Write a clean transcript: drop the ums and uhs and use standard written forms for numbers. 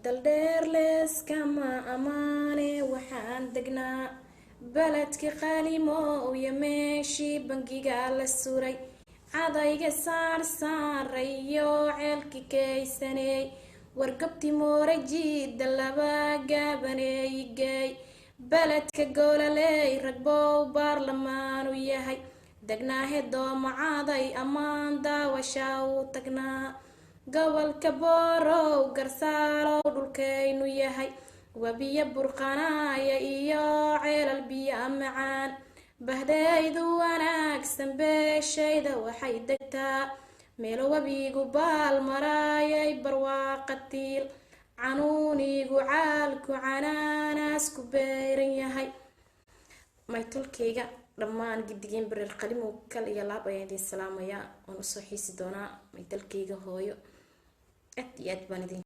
Daldheer leeskama ammaane, waxaan degnaa beledka Qalimow iyo meeshii bangiga la suray, cadayga saar saarayo ceelki kaysaney, wargabti moorajiida laba gaabaneeyigey, beledka goolaley ragbow baarlamaanu yahay, degnaahe doomacaday ammaan daawasha u tagnaa, gobolka Boorow Garsaalow dhulkaynu yahay, webiya burqanaaya iyo ceelal biyo macaan, bahdaydu wanaagsan beeshayda waxay degtaa meelo webigu baal maraayay, barwaaqa tiil canuunigu caalku canaanaasku beeran yahay. Maytolkayga dhammaan gidigeen bareer Qalimow, kal iyo laab ayaan idin salaamayaa. Waan usoo xiisi doonaa maytalkayga hooyo, aad iyo aad baan idin